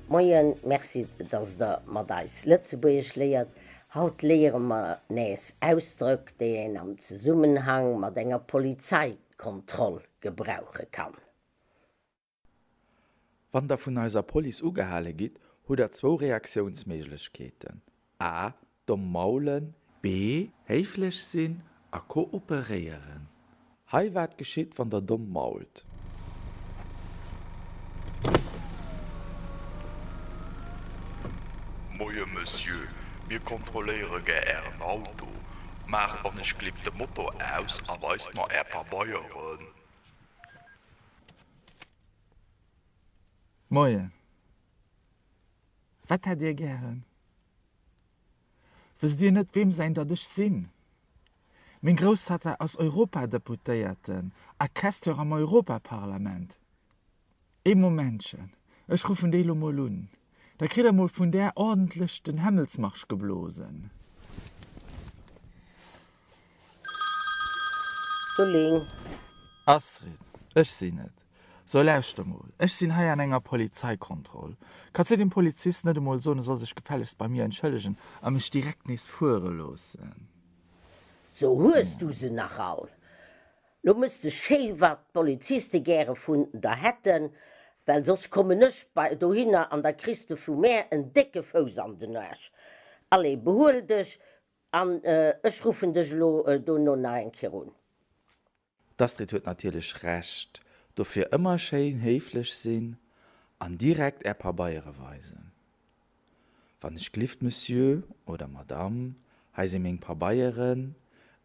Moien, Merci dass der mat eis Lëtzebuergesch léiert. Haut léiere mer nees Ausdröck, déi een am Zesummenhang mat enger Polizeikontroll gebrauche kann. Wann der vun eiser Police ugehale gitt, hutt der zwou Reaktiounsméiglechkeeten, A, Domm maulen. B, Héiflech sinn a kooperéieren. Hei wat geschitt, wann der domm mault. Moie Monsieur, mir kontrolléiere gär Ären Auto. Maacht wann ech glift de Motor aus a weist mer Är Pabeieren. Moien. Wat hätt Dir gären? Wësst Dir net, weem säin datt ech sinn? Meng Grousstatta ass Europadeputéierten a Questeur am Europaparlament. Ee Momentchen, ech ruffen déi lo mol un, da kritt der mol vun där ordentlech den Hämmelsmarsch geblosen. Dulling. Astrid, ech sinn et. So, lauschter mol, ech sinn hei an enger Polizeikontroll. Kanns du dem Polizist net emol soen, e soll sech gefällegst bei mir entschëllegen a mech direkt nees fuere loossen? So, hues du se nach all? Lo mëss de schéi wat d'Poliziste gäre vun der hätten, well soss kommen ech bei dohinner an da kriss de vu mär en décke Fouss an den Aarsch. Allez, behuel dech an ech ruffen dech elo dono nach eng Kéier un. D'Astrid huet natierlech Recht, dofir ëmmer schéin héiflech sinn an direkt är Pabeiere weisen. Wann ech glift, Monsieur oder Madame, hei si meng Pabeieren,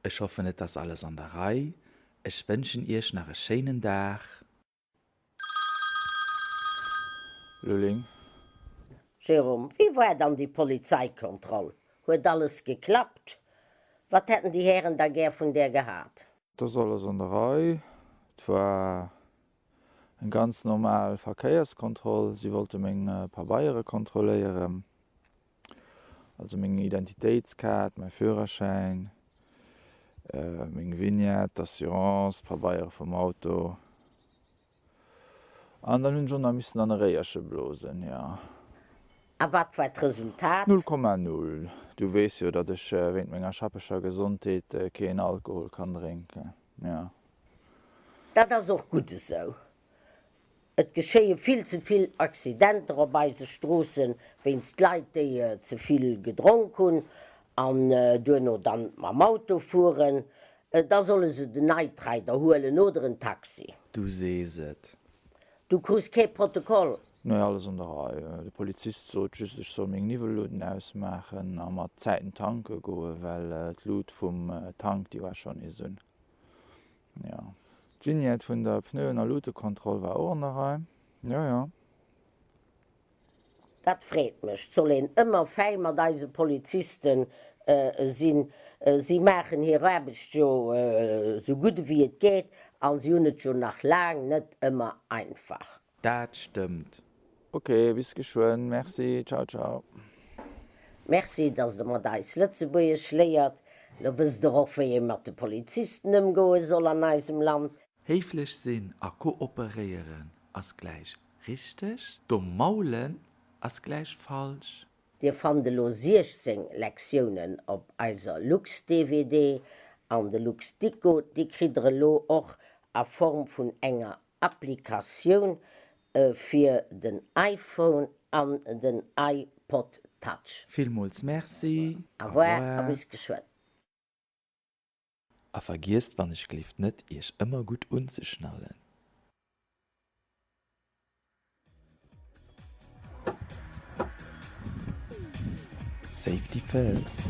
ech hoffen et ass alles an der Rei, ech wënschen iech nach e schéinen Dag. Lulling. Jérôme, wéi war dann déi Polizeikontroll? Huet alles geklappt? Wat hätten déi Hären da gär vun där gehat? Et ass alles an der Rei. Et war eng ganz normal Verkéierskontroll. Si wollte meng Pabeiere kontrolléieren, also meng Identitéitskaart, mäi Führerschäin, meng Vignette, d'Assurance, d'Pabeiere vum Auto. An dann hunn ech och nach missen an e Réierche blosen, jo. A wat war d'Resultat? Null Komma null. Du weess jo, datt ech wéint menger schappeger Gesondheet keen Alkohol kann drénken, jo. Dat ass och gutt esou. Et geschéie vill ze vill Accidenter op eise Stroosse wéinst Leit, déi ze vill gedronk hunn an duerno dann mam Auto fueren. Da solle se den Nightrider huelen oder en Taxi. Du sees et. Du krus kee Protokoll? Nee, alles an der Rei. De Polizist sot just, ech soll meng Niwwelluten ausmaachen a mat Zäiten tanke goen, well d'Lut vum Tank, déi war schonn nees un. Jo. D'Vignette vun der Pneuen a Lutekontroll war och an der Rei. Jo, jo. Dat freet mech. 't soll een ëmmer fäi mat eise Polizisten sinn. Si maachen hir Aarbecht jo sou gutt ewéi et geet a si hunn et jo nach laang net ëmmer einfach. Dat stëmmt. Ok, bis geschwënn. Merci. Ciao, ciao. Merci, dass der mat eis Lëtzebuergesch léiert. Lo wësst der och, wéi ee mat de Polizisten ëmgoe soll an eisem Land. Héiflech sinn a kooperéieren ass gläich richteg, domm maulen ass gläich falsch. Dir fannt elo 16 Lektiounen op eiser Lux-DVD an de Lux-Dico, dee kritt der elo och a Form vun enger Applikatioun fir den iPhone an den iPod Touch. Villmools Merci. Au revoir a bis geschwënn. A vergiesst wann ech gleeft net iech ëmmer gutt unzeschnallen. Safety first.